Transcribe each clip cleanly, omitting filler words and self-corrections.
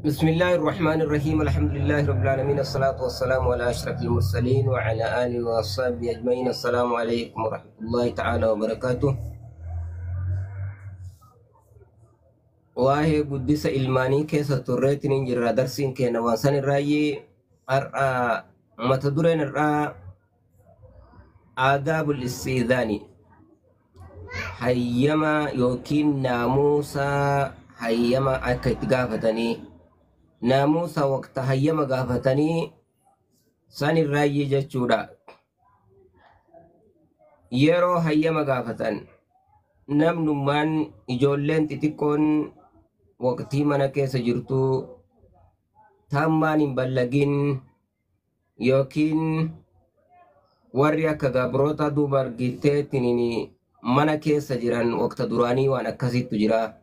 بسم الله الرحمن الرحيم. الحمد لله رب العالمين، الصلاة والسلام على أشرف المرسلين وعلى آله وصحبه أجمعين. السلام عليكم ورحمة الله تعالى وبركاته. Waa'ee guddisa ilmaanii keessa turreetiin hin jirra. Darsiin keenya waan san irraayyee har'a mata dureen irraa aadaabul istiizaanii, hayyama yookiin naamusa hayyama akka itti gaafatanii, naamusa waqta hayyama gaafatanii san irraayyee jechuudha. Yeroo hayyama gaafatan namnummaan ijoolleen xixiqqoon waqtii mana keessa jirtu tammaan hin ballagin yookiin warri akka gabroota duuba argiteetiin mana keessa jiran, waqta duraanii waan akkasittu jira.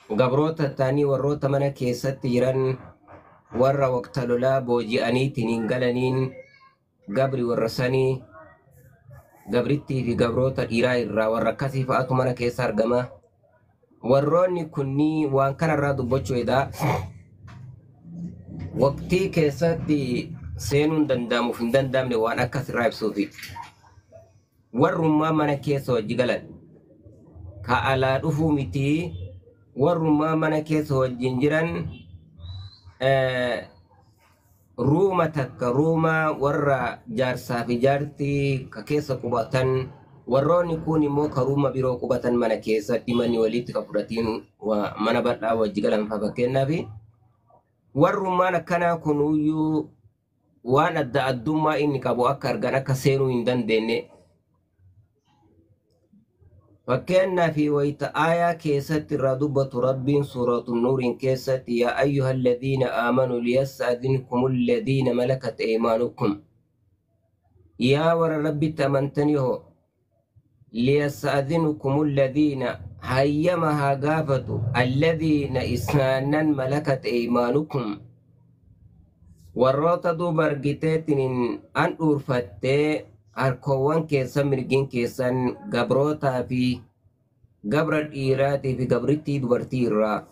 Gabroota ta'anii warroota mana keessatti jiran, warra waqta lolaa booji'aniitiin hin galaniin, gabri warra sanii gabrittii fi gabroota dhiiraa irraa warra akkasii fa'aatu mana keessa argama. Warroonni kunnii waan kanarraa dubbachuu edaa waqtii keessatti seenuun danda'amuuf hin danda'amne waan akkas irraa ibsuufi. Warrummaa mana keessa wajji galan ka alaa dhufuu miti, warrummaa mana keessa wajjin jiran, ruuma takka, ruuma warra jaarsaa fi jaartii ka keessa qubatan, warroonni kun immoo ka ruuma biroo qubatan, mana keessatti manni walitti ka fudhatiin mana bal'aa wajji galan fa. Fakkeenyaaf warrummaan akkanaa kunuyyuu waan adda addummaa inni qabu akka argan akka seenuu hin dandeenye. Fakkeenyaaf wayita aayaa keessatti irraa dubbatu Rabbiin suuratu Nuuriin keessatti: "Yaa ayyuha alladhiina aamanuu liyasta'dinkum alladhiina malakat aymaanukum", yaa warra Rabbitti amantanii hoo, liyasta'dinkum alladhiina, hayyama haa gaafatu, alladhiina isaanan, malakat aymaanukum, warroota duuba argiteetiin an dhuurfattee harkoowwan keessan mirgin keessan, gabrootaa fi gabra dhiiraatii fi gabrittii dubartii irraa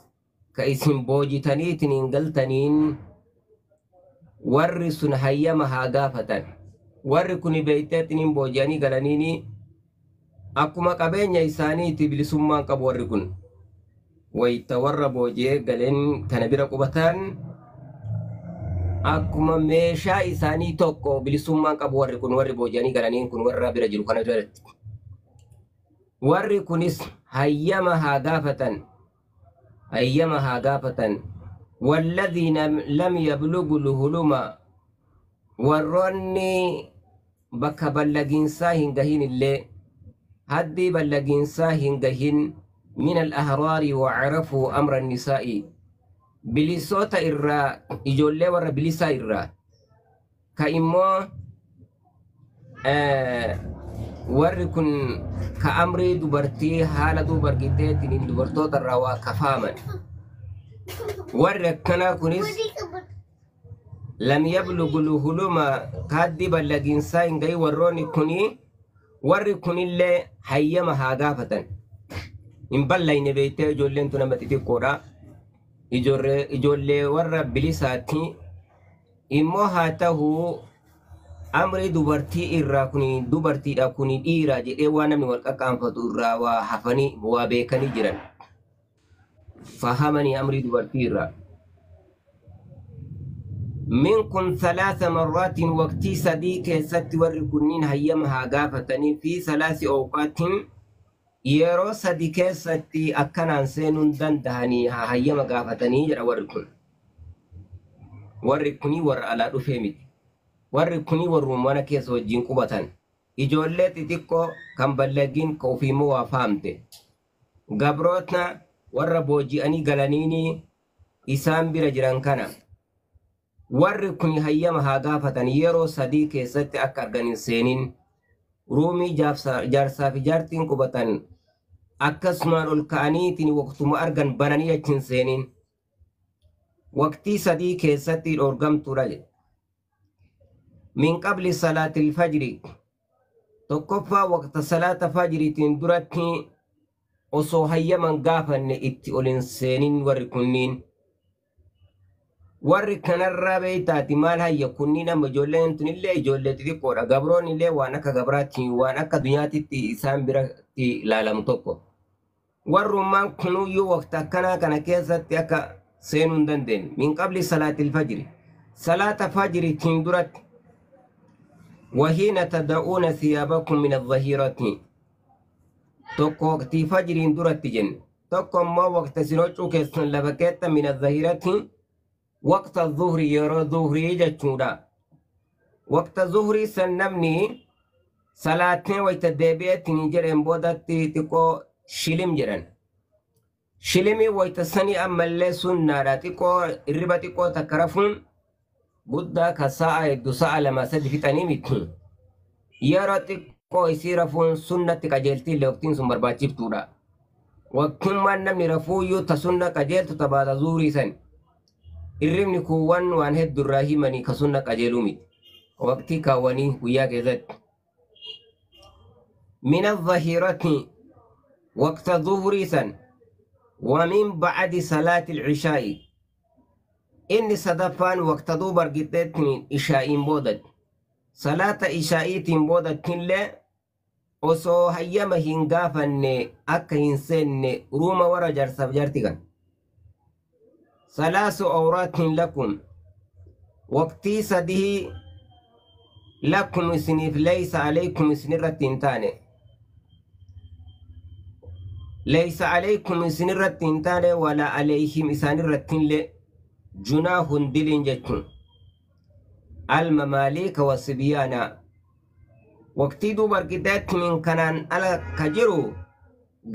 ka isin boojitaniitiin hin galtaniin, warri sun hayyama haa gaafatan. Warri kun beeyteetiin hin booji'anii galaniini akkuma qabeenya isaaniitti bilisummaan qabu. Warri kun wayita warra booji'ee galeen kana bira qubatan akkuma meeshaa isaanii tokko bilisummaan qabu. Warri kun, warri booji'anii galaniin kun, warra bira jiru kana biratti warri kunis hayyama haa gaafatan, hayyama haa gaafatan. Walladhiina lam yablugu luhuluma, warroonni bakka ballagiinsaa hin gahin illee, haddii ballagiinsaa hin gahin, min al-ahraari wa carafuu amra nisaa'i, bilisoota irraa, ijoollee warra bilisaa irraa ka immoo warri kun ka amrii dubartii haala duuba argiteetiin dubartoota irraa waa kafaaman, warri akkanaa kunis lam yablugu huluma, kaaddii ballagiinsaa hin gahin, warroonni kuni, warri kunillee hayyama haa gaafatan. Hin ballayne beektee, ijoolleen tun nama xixiqqoodha. Ijoollee warra bilisaatti immoo haa ta'uu amrii dubartii irraa kuni dubartiidha, kuni dhiira jedhee waan namni wal qaqqaanfatu irraa waa hafanii waa beekanii jiran, fahamanii amrii dubartii irraa. Minkum thalaatha marraatiin, waqtii 3 keessatti warri kunniin hayyama haa gaafatanii, fi thalaasi awqaatiin, yeroo 3 keessatti akkanaan seenuun dandahanii haa hayyama gaafatanii jedha. Warri kun, warri kunii warra alaa dhufee miti. Warri kunii warruma mana keessa wajjin qubatan, ijoollee xixiqqoo kan ballagiin ka ofiimmoo waa faamte, gabroota warra booji'anii galaniini isaan bira jiran kana, warri kun hayyama haa gaafatan yeroo 3 keessatti akka argan hin seenin. Ruumii jaarsaa fi jaartiin qubatan akkasumaan ol ka'aniitiin waqtuma argan bananii achi hin seenin. Waqtii 3 keessatti dhoorgamtuudha jedhe. Min qabli salaatil fajri, tokkoffaa waqta salaata fajriitiin duratti osoo hayyaman gaafanne itti ol hin seenin warri kunniin. Warri kanarraa beeytaati maal hayya kunniin amma ijoolleen tunillee ijoollee xixiqqoodha. Gabroon illee waan akka gabraatti waan akka dunyaatitti isaan biratti ilaalamu tokko. Warrummaan kunuyyuu waqta akkanaa kana keessatti akka seenuu hin dandeenye. Min qabli salaatil fajri. Salaata fajriitiin duratti. Wahiina tada'uuna siyaabakum min adh-dhahirati. Tokko waqtii fajriin duratti jenne. Tokko immoo waqta isin huccuu keessan lafa keetta min adh-dhahirati. Waqta zuhrii yeroo zuhrii jechuudha. Waqta zuhrii san namni salaatee wayta deebi'eetiin jedheen boodatti xiqqoo shilim jedhan. Shilimii wayta sanii ammallee sunnaadha. Xiqqoo hirriba xiqqoo takka rafuun guddaa ka sa'a hedduu sa'a lama sadi fixanii miti. Yeroo xiqqoo isii rafuun sunnatti qajeeltii illee waqtiin sun barbaachiftuudha. Waqtummaan namni rafuuyyuu ta sunna qajeeltu tabaata zuhrii sani. Hirribni kuuwwan waan hedduu irraa himanii ka sunna qajeeluu miti. Waqtii kaawwanii guyyaa keessatti. Min adh-dhahirati waqta zuhrii san wa min ba'di salaati al-ishaa'i. Inni sadaffaan waqta duuba argiteetti ishaa'iin boodatti. Salaata ishaa'iitiin boodattillee osoo hayyama hin gaafanne akka hin seenne ruuma warra jaarsaaf jaarti kan. Salaasu awraatin lakum waqtii sadii lakum isiniif laysa alaykum isinirratti hin taane. Laysa alaykum isinirratti hin taane wala alayhim isaanirratti illee junaahun diliin jechuun. Almamaaliika wasibiyaana waqtii duuba argiteetti min kanaan ala ka jiru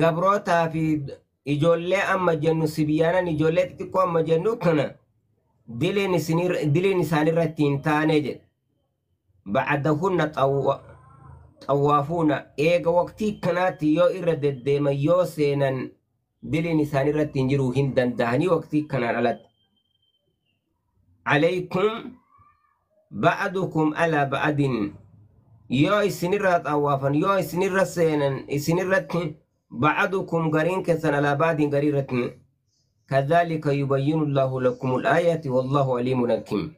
gabrootaa fi ijoollee amma jennu sibiyaanan ijoollee xixiqqoo amma jennu kana diliin isaanirratti hin taane jedhe. Bacdahunna xawwaafuuna eega waqtii kanaatti yoo irra deddeeman yoo seenan diliin isaanirratti hin jiru hin dandahanii waqtii kanaan alatti. Alaykum ba'adukum alaa ba'adin yoo isinirra xawwaafan yoo isinirra seenan isinirratti ba'adukum gariin keessan alaa ba'adin garii irratti kadhalika yubayyinu Allahu lakum al-ayati wallahu aliimun hakiim.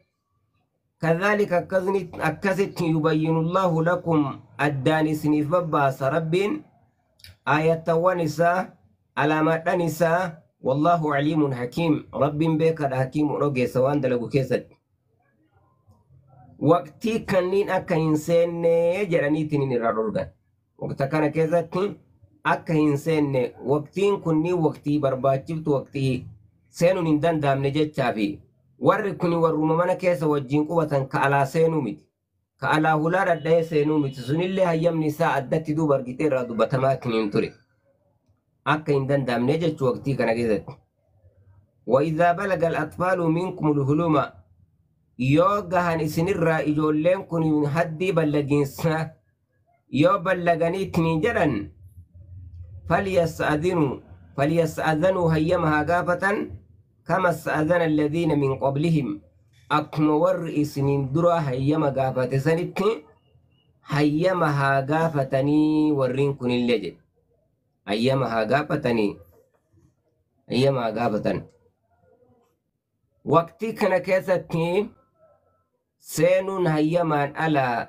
Kadhalika akkasitti yubayyinu Allahu lakum addaan isiniif babbaasa Rabbiin ayatawwan isaa alaamaadhaan isaa wallahu aliimun hakiim. Rabbiin beekaadha hakiimu ogeessa waan dalagu keessatti. Waqtii kanniin akka hin seenne jedhaniitiin irraa dhorgan. Waqta kana keessatti akka hin seenne waqtiin kunniin waqtii barbaachiftu waqtii seenuun hin danda'amne jechaafi warri kun warruma mana keessa wajjin qubatan ka alaa seenuu miti. Ka alaa hulaa dhadha'ee seenuu miti. Sunillee hayyamni isaa addatti duuba argitee irraa dubbatamaa hin ture. Akka hin danda'amne jechuu waqtii kana keessatti. وإذا بلغ الأطفال منكم الحلم yoo gahan isinirraa ijoolleen kun haddii ballagiinsaa yoo ballaganiitiin jedhan falyasta'adhanuu hayyama haa gaafatan kama sta'adhana alladhiina min qablihim akkuma warri isiniin dura hayyama gaafate sanitti hayyama haa gaafatanii warriin kunillee jedhe. Hayyama haa gaafatanii hayyama haa gaafatan. Waqtii kana keessatti seenuun hayyamaan alaa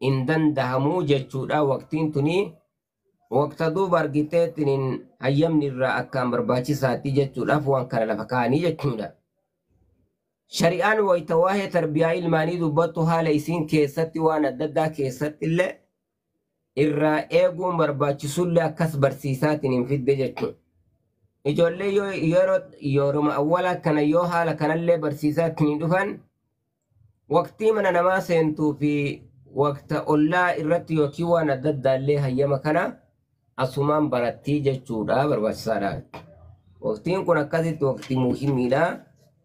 hin dandahamuu jechuudha. Waqtiin tuni waqta duuba argiteetiin hayyamni irraa akkaan barbaachisaatti jechuudhaaf waan kana lafa kaa'anii jechuudha. Shari'aan wayita waa'ee tarbiyaa ilmaanii dubbattu haala isiin keessatti waan adda addaa keessatti illee irraa eeguun barbaachisullee akkas barsiisaatiin hin fidde jechuudha. Ijoollee yeroo yeruma awwala kana yoo haala kanallee barsiisaatiin hin dhufan waqtii mana namaa seentuu fi waqta ollaa irratti yookiin waan adda addaallee hayyama kana asumaan barattii jechuudha barbaachisaadha. Waqtiin kun akkasitti waqtii muhimmiidha.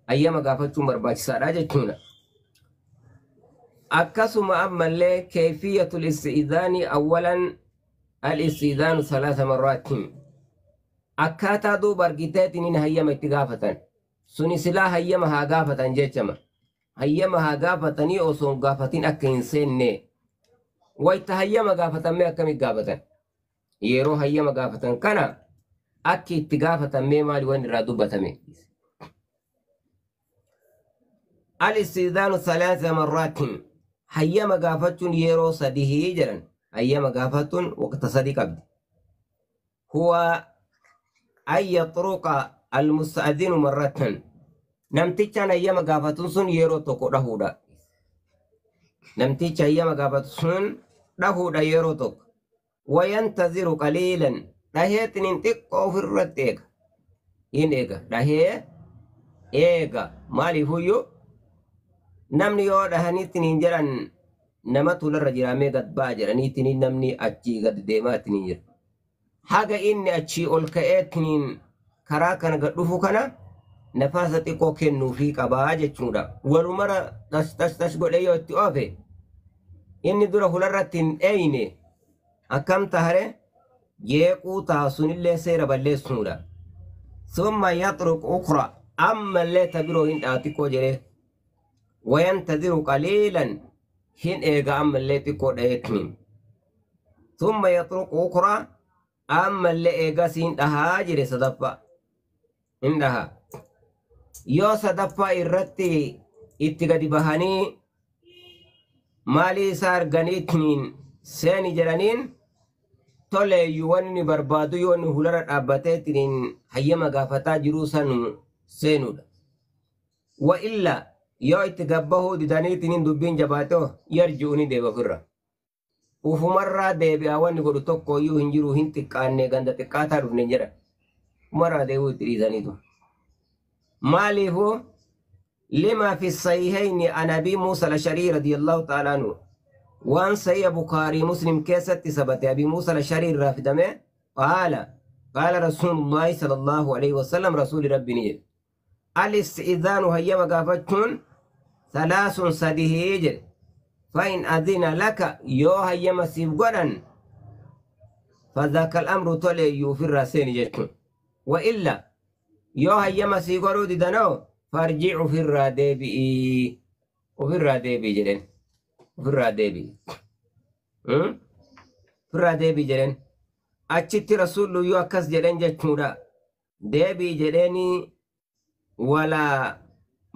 Hayyama gaafachuun barbaachisaadha jechuudha. Akkasuma ammallee keeyfiyyatul isti'idhaani awwalan al-isti'idhaanu salaasa marraatiin. Akkaataa duuba argiteetiin hayyama itti gaafatan. Suni silaa hayyama haa gaafatan jechama. Hayyama haa gaafatanii osoo hin gaafatin akka hin seenne. Wayita hayyama gaafatan mee akkamitti gaafatan? Yeroo hayyama gaafatan kana akki itti gaafatan mee maali waan irraa dubbatame? Al-istidaanu thalaatha marraatin hayyama gaafachuun yeroo sadihii jedhan. Hayyama gaafachuun waqta sadi qabdi. Huwa an yaxruqa almusta'dinu marratan. Namtichaan hayyama gaafatuun sun yeroo tokko dhahuudha. Namticha hayyama gaafatu sun dhahuudha yeroo tokko. Wayantaziru qaliilan dhaheetiniin xiqqoo ofirratti eega. Hin eega. Dhahee eega. Maaliifuyyuu namni yoo dhahaniittiniin jedhan namatu larra jiraamee gad ba'a jedhaniittiniin namni achii gad deemaatiniin jira. Haga inni achii ol ka'eettiniin karaa kana gad dhufu kana nafaasa xiqqoo kennuufii qabaa jechuudha. Walumara tas tas tas godhee yoo itti oofe inni dura hularratti hin dheeyne akkam tahare jeequu taha sunillee seera balleessuudha. Summa yaxruq ukra ammallee ta biroo hin dhaha xiqqoo jedhee wayantadiru qaliilan hin eega ammallee xiqqoo dhaheetiniin. Summa yaxruq ukra ammallee eegas hin dhahaa jedhe sadaffaa hin dhaha. Yoo sadaffaa irratti itti gadi bahanii maalii isaa arganiitiin seeni jedhaniin toleeyyuu wanni barbaadu yoo inni hulara dhaabbateetiin hayyama gaafataa jiruu san seenuudha. Wa illa yoo itti gabbahuu didaniitiin dubbiin jabaatoo yarji'u ni deeba ofirra. Ufumarraa deebi'a wanni godhu tokko iyyuu hin jiru hin xiqqaanne ganda xiqqaataa dhufne jedha. Ufumarraa deebi'uu itti dhiisaniitu. Maaliifuu lima fi sahihayni an Abi Muusa al-Ash'ari radiyallahu ta'ala anhu waan sahiha Bukaarii Muslim keessatti sabate Abi Muusa al-Ash'ari irraa fidame qaala qaala Rasuulullaahi sallallahu alaihi wasallam rasuuli rabbi ni jedhe al-isti'idhaanu hayyama gaafachuun salaasun sadihii jedhe fa'in adina laka yoo hayyama siif godhan fadhaaka al-amru toleeyyuu ofirraa seeni jechuun wa illa yoo hayyama sii godhuu didanoo farjic ofirraa deebi'ii ofirraa deebi'i jedheen ofirraa deebi'i ofirraa deebi'i jedheen achitti rasuullu yoo akkas jedheen jechuudha deebi'i jedheeni walaa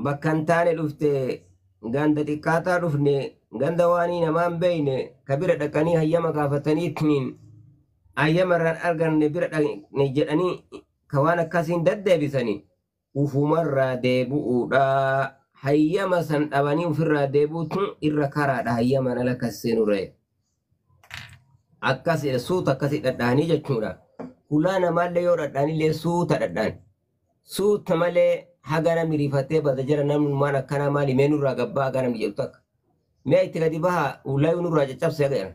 bakka hin taane dhufte ganda xiqqaataa dhufne ganda waanii namaan beeyne ka bira dhaqanii hayyama gaafataniitiin hayyama irraan arganne bira dhaqne jedhanii ka waan akkasiin deddeebisanii ufumarraa deebi'uudha. Hayyama san dhabanii ofirraa deebi'uutu irra karaadha hayyaman ala akkas seenurra. Akkas suuta akkasii dhadhahanii jechuudha. Hulaa namaallee yoo dhadhaanillee suuta dhadhaan. Suuta malee haga namni rifatee bada jara namnummaan akkanaa maali mee nurraa gabbaa haga namni jedhu takka. Mee itti gadi baha ulaayu nurraa caccabse haga jedhan.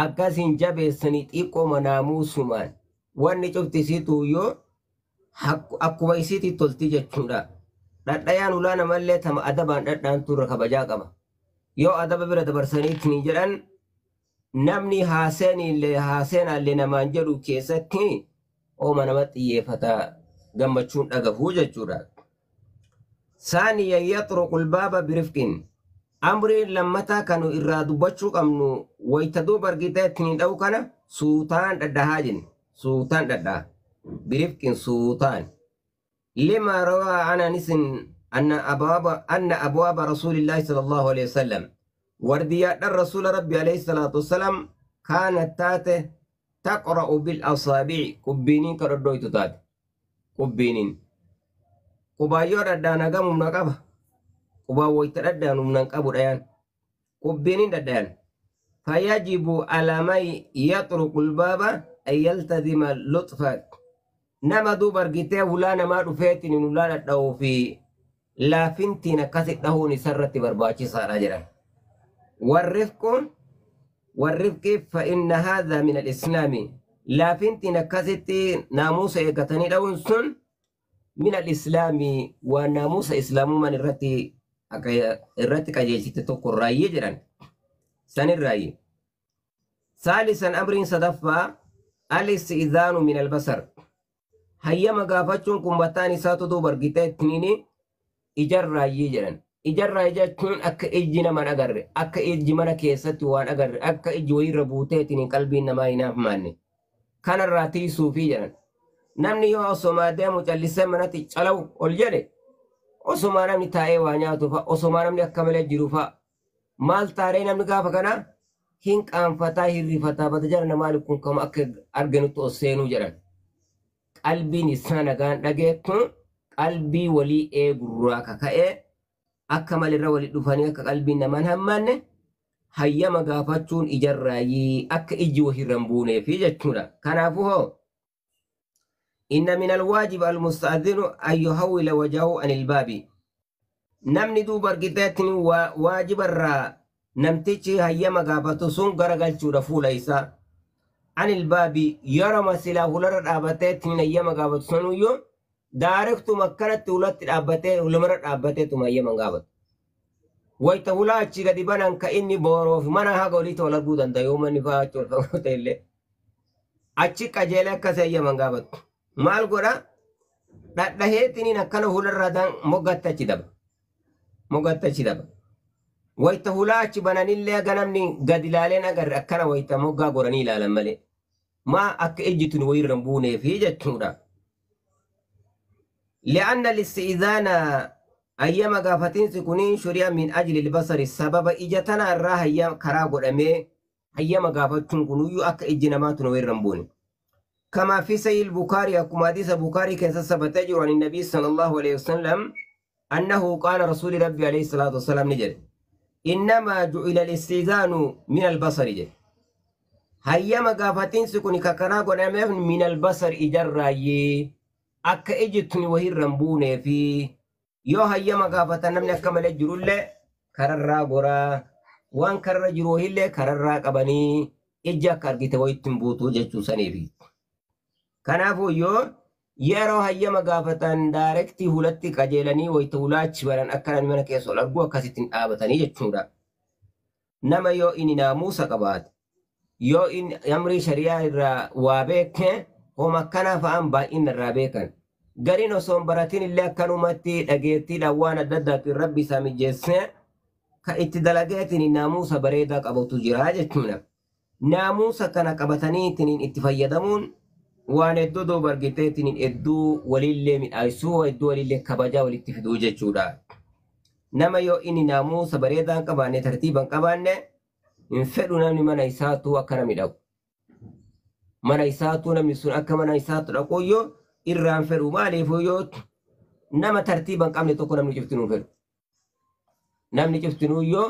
Akkasiin jabeessanii xiqqoo manaamuusumaan wanni cufti isiitu yoo akkuma isiitti tolti jechuudha. Dhadhayaan ulaa namallee tama adabaan dhadhaan turre kabajaa qaba. Yoo adaba bira dabarsaniitti jedhan namni haaseenillee haaseenaallee namaan jedhu keessatti ooma nama xiyyeeffata gammachuun dhagahuu jechuudha. Saaniya yaxruqul baaba birifqin. Amriin lammataa kan irraa dubbachuu qabnu wayita duuba argitee ittiin dha'u kana suutaan dhadhahaa jenna. Suutaan dhadhaha. Birifqin suutaan. Lima rawaa an Anisin anna abwaaba rasuulillaahi sallallahu alaihi wasallam. Wardiyaadhaan rasuula rabbi alayhi salaatu wasalaam kaanat taate taqra'u bil asaabi'i qubbiiniin ka dhodhoytu taate. Qubbiiniin. Qubaayyoo dhadhaan hagam humna qaba. Qubaan wayita dhadhaan humna hin qabu dhayaan. Qubbiiniin dhadhayan. Fayajibu alaa man yaxruqul baaba an yaltazima luxfa. Nama duuba argitee hulaa namaa dhufeetiin hulaa dhadha'uu fi laafintiin akkasi dhahuun isarratti barbaachisaadha jedhan. Warrifqi fa'inna haadha min al-islaami. Laafintiin akkasitti naamusa eeggatanii dha'uun sun min al-islaami waan naamusa islaamummaan irratti qajeelchite tokko irraayyee jedhan. Sanirraayyee. Saalisan amriin sadaffaa al-isti'idhaanu min al-basar. Hayyama gaafachuun kun mataan isaatu duuba argitee ittiin ijarraayyee jedhan. Ijarraa jechuun akka ijji nama hin agarre, akka ijji mana keessatti waan agarre, akka ijji wayiirra buutee ittiin qalbiin namaa hin hafmaanne. Kanarraa tiisuufii jedhan. Namni yoo osomaa deemu callisee manatti calawu ol jedhe Osomaa namni taa'ee waa nyaatu fa'a, osomaa namni akka malee jiru fa'a. Maal taaree namni gaafa kana hin qaanfataa, hin rifataa, bata jara namaa kun kama akka arganutti ol seenuu jedhan. Qalbiin isaa nagaan dhageettu qalbii walii eegurraa kaka'ee akka malirra walii dhufanii akka qalbiin namaan hammaanne hayyama gaafachuun ijarraayii akka ijji wahirra hin buuneefi jechuudha. Kanaafuu hoo inna min alwaajib almusta'adhinu an yuhawwila wajahu anil baabi. Namni duuba argiteetti waajibarraa namtichi hayyama gaafatu sun garagalchuudha fuula isaa. Anil baabi yeroma silaa hularra dhaabateetti hayyama gaafatu sanuyyuu daarektuma akkanatti hulatti dhaabbatee hulumarra dhaabbateetuma hayyama gaafatu. Wayita hulaa achi gadi banan ka inni booroof mana haga oliitti ol arguu danda'a yoo manni fa'aa achi ol fagoo ta'e illee. Achi qajeelee akkas hayyama gaafatu. Maal godha? Dhadhaheetiniin akkana hularraa moggaatti achi daba. Moggaatti achi daba. Wayita hulaa achi bananillee haga namni gadi ilaaleen agarre akkana wayita moggaa goranii ilaalan malee. Maa akka ijji tun wayirra hin buuneefi jechuudha. لأن الاستئذان أيام غافتين سكونين شريعة من أجل البصر سبب إجتنا الراها أيام كرا قدامي أيام غافتين كنو أك إجنامات نوير رمبون. كما في سيد البخاري أكما حديث البخاري كان سبت عن النبي صلى الله عليه وسلم أنه قال رسول ربي عليه الصلاة والسلام نجد إنما جعل الاستئذان من البصر جد. هيام غافتين سكوني كرا قدامي من البصر إجراي akka ijji wahirra hin buunee fi yoo hayyama gaafatan namni akka malee jirullee kararraa goraa waan kararra jiru wahillee kararraa qabanii ijji akka argite wayitti hin buutu jechuu saniifi. Kanaafuu yoo yeroo hayyama gaafatan daarektii hulatti qajeelanii wayita hulaa achi baran akka namni mana keessa ol argu akkasitti hin dhaabatanii jechuudha. Nama yoo inni naamusa qabaate yoo inni amrii shari'aa irraa waa beeke homa akkanaa fa'aan baay'ina irraa beekan. Gariin osoo hin baratin illee akkanumatti dhageettiidhaan waan adda addaatiin rabbi isaa mijeessee ka itti dalageetiin naamusa bareedaa qabatu jira jechuudha. Naamusa kana qabataniitiin itti fayyadamuun waan hedduu duuba argiteetiin hedduu walillee midhaaysuu hedduu walillee kabajaa walitti fiduu jechuudha. Nama yoo inni naamusa bareedaa hin qabaanne tartiiba hin qabaanne hin fedhu namni mana isaatuu akkana midhagu. Mana isaatuu namni sun akka mana isaatu dhaquyyoo irraan fedhu maaliif yoo nama tartiiba hin qabne tokko namni cuftinuu fedhu. Namni cuftinuu yoo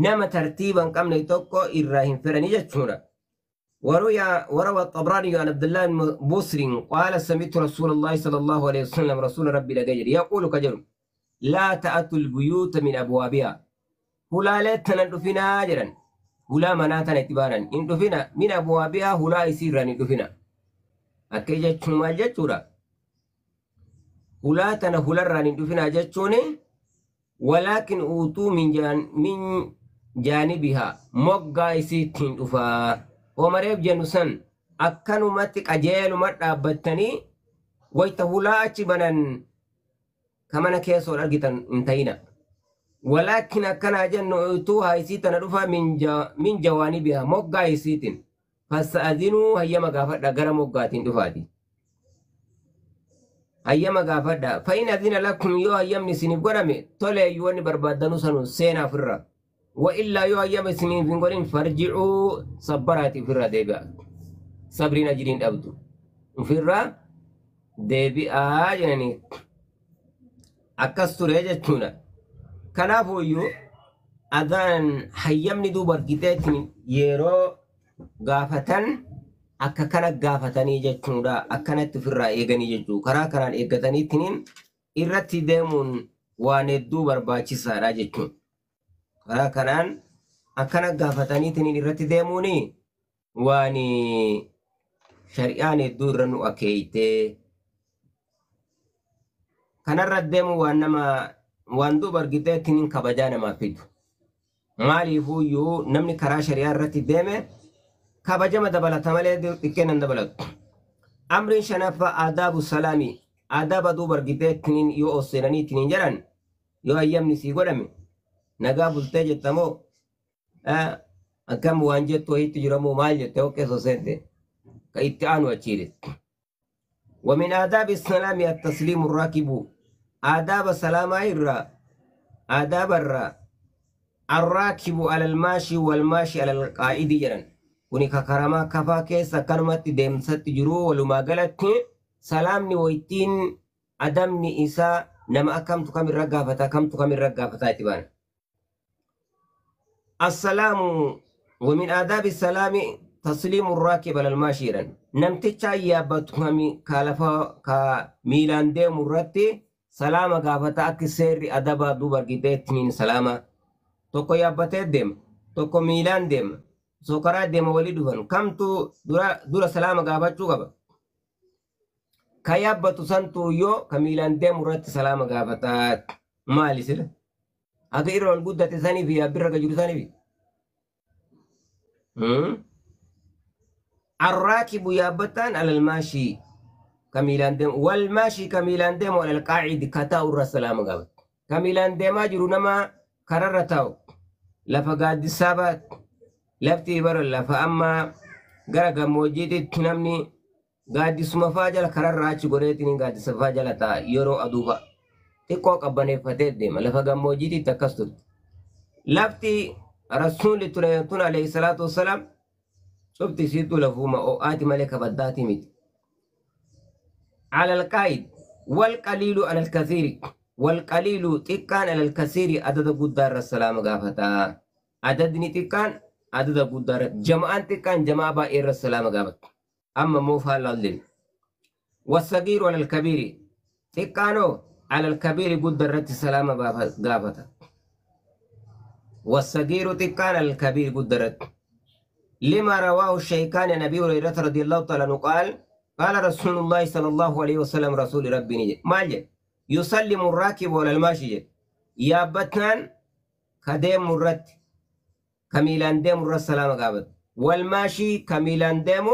nama tartiiba hin qabne tokko irraa hin fedhani jechuudha. وروى الطبراني عن عبد الله بن بصر قال سمعت رسول الله صلى الله عليه وسلم رسول ربي لجر يقول كجر لا تأتوا البيوت من أبوابها هلا لا تندفنا أجرا هلا مناتنا اعتبارا إن دفنا من أبوابها هلا يسيرا دفنا أكيد ما جتورا هلا تنا هلا ران دفنا جتوني ولكن أوتوا من جانبها مقا يسيتين دفا ومريب جنوسن أكنمت أجيل مرة ويتهلا أجبنا كمان كيسور أرجتن انتهينا ولكن أكن جن أوتوها يسيتن دفا من جوانبها مقا يسيتين فاستأذنوا هيا مغافرة غير مقاتين دفاتي هيا مغافرة فإن أذن لكم يو هيا من سنين قرمي تولي يواني بربادنو سنو سينا فرا وإلا يو هيا من سنين قرين فرجعوا صبراتي فرا ديبا صبرين أجرين أبدو فرا ديبا يعني أكستر يجتونا كنافو يو أذان hayyamni duuba argiteetiin yeroo gaafatan akka kana gaafatanii jechuudha. Akkanatti ofirraa eeganii jechuudha. Karaa kanaan eeggataniitiin irratti deemuun waan hedduu barbaachisaadha jechuudha. Karaa kanaan akkana gaafataniitiin irratti deemuun waan shari'aan hedduu irra nu akeeyitee kanarra deemu waan nama waan duuba argiteetiin kabajaa namaaf fidu. Maaliifuyyuu namni karaa shari'aa irratti deeme kabajama dabalata malee xiqqeen hin dabalatu. Amriin shanaffaa aadaabu salaamii aadaaba duuba argiteetiin yoo ol seenaniitiin jedhan yoo hayyamni sii godhame nagaa bultee jettamoo akkam waan jettu wayiitti jiramoo maal jette hoo keessa seente ka itti aanu achiire. ومن آداب السلام التسليم الراكب Aadaaba salaamaa irraa aadaaba irraa arraakibu alal maashii wal maashii alal qaa'idi jedhan. Kuni kakaramaa kafaa keessa akkanumatti deemsatti jiru walumaa galatti salaamni waytiin adabni isaa nama akkamtu kamirra gaafata kamtu kamirra gaafataa itti baana. Assalaamu ومن آداب السلام تسليم الراكب على الماشي jedhan. Namticha yaabbatu kami ka lafa ka miilaan deemu irratti salaama gaafata akka seerri adabaa duuba argiteettiin salaama. Tokko yaabbatee deema, tokko miilaan deema, osoo karaa deema walii dhufan kamtu dura salaama gaafachuu qaba. Ka yaabbatu santu yoo ka miilaan deemu irratti salaama gaafataa maali sila? Akka irra ol guddate saniif yaabbirra ka jiru saniif. Arraakibu yaabbataan alal maashii ka miilaan deemu wal maashii ka miilaan deemu alal qaacidi ka taa'u irra salaama gaafata. Ka miilaan deemaa jiru nama kararra taa'u lafa gaaddisaa baatu lafti bara lafa amma gara gammoojjiitti namni gaaddisuma faa jala kararra achi godheetiin gaaddisa faa jala taa'a yeroo aduu fa'a. Xiqqoo qabbaneeffatee deema lafa gammoojjiitti akkas turte. Lafti rasuulli ture tun alayhi salaatu wassalaam cufti isiitu lafuma ho'aati malee kabaddaati miti. Alal qaa'id wal qaliilu alal kasiiri wal qaliilu xiqqaan alal kasiiri adada guddaa irra salaama gaafata. Adadni xiqqaan adada guddaa irra jama'aan xiqqaan jama'a baay'ee irra salaama gaafata. Amma moo faallaalleen. Wasagiiru alal kabiiri xiqqaanoo alal kabiiri guddaa irratti salaama gaafata. والصغير تكان الكبير قدرت لما رواه الشيخان عن ابي هريره رضي الله تعالى عنه قال قال رسول الله صلى الله عليه وسلم رسول ربي مال يسلم الراكب ولا الماشي يا بتان كديم مرت كميلان ديم السلام قابت والماشي كميلان ديم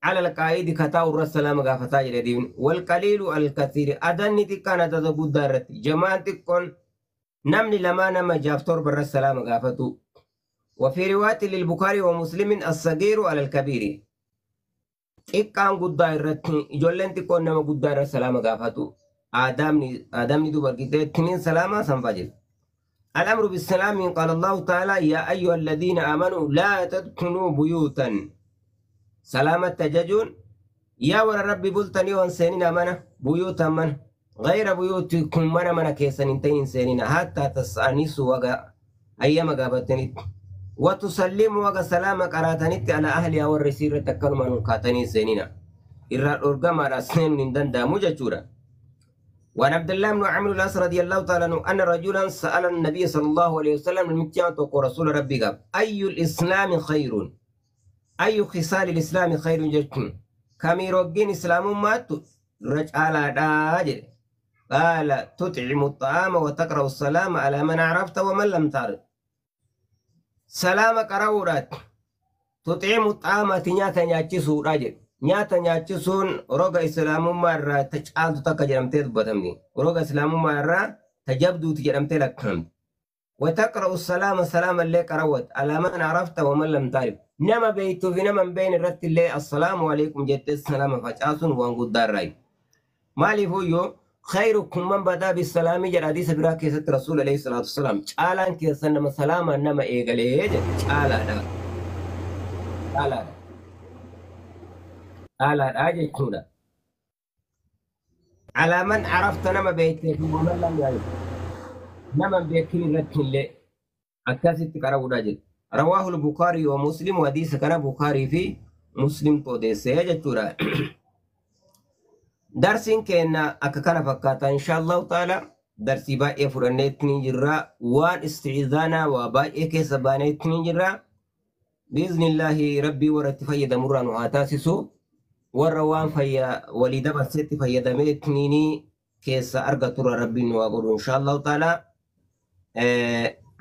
على القائد كتاو السلام قافتا جديد والقليل الكثير أدني تكان تدقدرت جماعة تكون نمني لما نما جافتور بر السلام قافتو. وفي رواية للبخاري ومسلم الصغير على الكبير إكان قدار جولن تكون نما قدار السلام قافتو. آدمني دوبر كده تنين سلامة سنفجر. الأمر بالسلام قال الله تعالى يا أيها الذين آمنوا لا تدخلوا بيوتا سلامة تججون يا ور ربي بلتني وانسانين أمانة بيوتا من غير بيوتكم من من كيسن سنين حتى تستأنسوا وقا أيام قابتني وتسلموا وقا سلام قراتني على أهلها والرسيرة تكلم من قاتني سنين إرى الأرقام رسين من دندا مججورة. وعن عبد الله بن عمرو العاص رضي الله تعالى عنه أن رجلا سأل النبي صلى الله عليه وسلم المتيان رسول ربي قال أي الإسلام خير أي خصال الإسلام خير جتن كميروجين إسلام ما رجع داجر قال تطعم الطعام وتقرأ السلام على من عرفت ومن لم تعرف. سلام قرورات تطعم الطعام تنياتا نياتشسو راجل نياتا نياتشسون روغا إسلام مرة تجعل تتكا جرمتي بتمني روغا إسلام مرة تجبدو تجرمتي لك وتقرأ السلام سلام اللي قروت على من عرفت ومن لم تعرف نما بيتو في نما بين الرت اللي السلام عليكم جت السلام فجأة وانقود دار راي مالي فويو خيركم من بدا بالسلام جرى حديث براك ست رسول عليه الصلاة والسلام چالان كيسن سلاما نما ايغلي چالا دا چالا دا جچودا على من عرفت نما بيت ومن لم يعرف نما بيكين رتل اكاست قراودا جل رواه البخاري ومسلم وحديث كان بخاري في مسلم قدسه جچودا درسين كنا أكنا فكاتا إن شاء الله تعالى درسي باقي فرنتني جرا وان استعذانا وباقي كسبانتني جرا بإذن الله ربي ورت فيد مران واتاسسو وروان فيا وليد بسيت فيد متنيني كيس أرجع ترى ربي نواقول إن شاء الله تعالى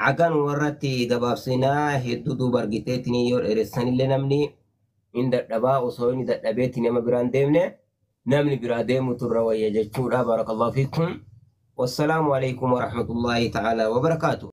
عجن ورتي دبابسنا هدودو برجتني يور إرساني لنمني إن دبا وصوني دبيتني ما براندمني نمني برادم تروي جتشورا. بارك الله فيكم والسلام عليكم ورحمة الله تعالى وبركاته.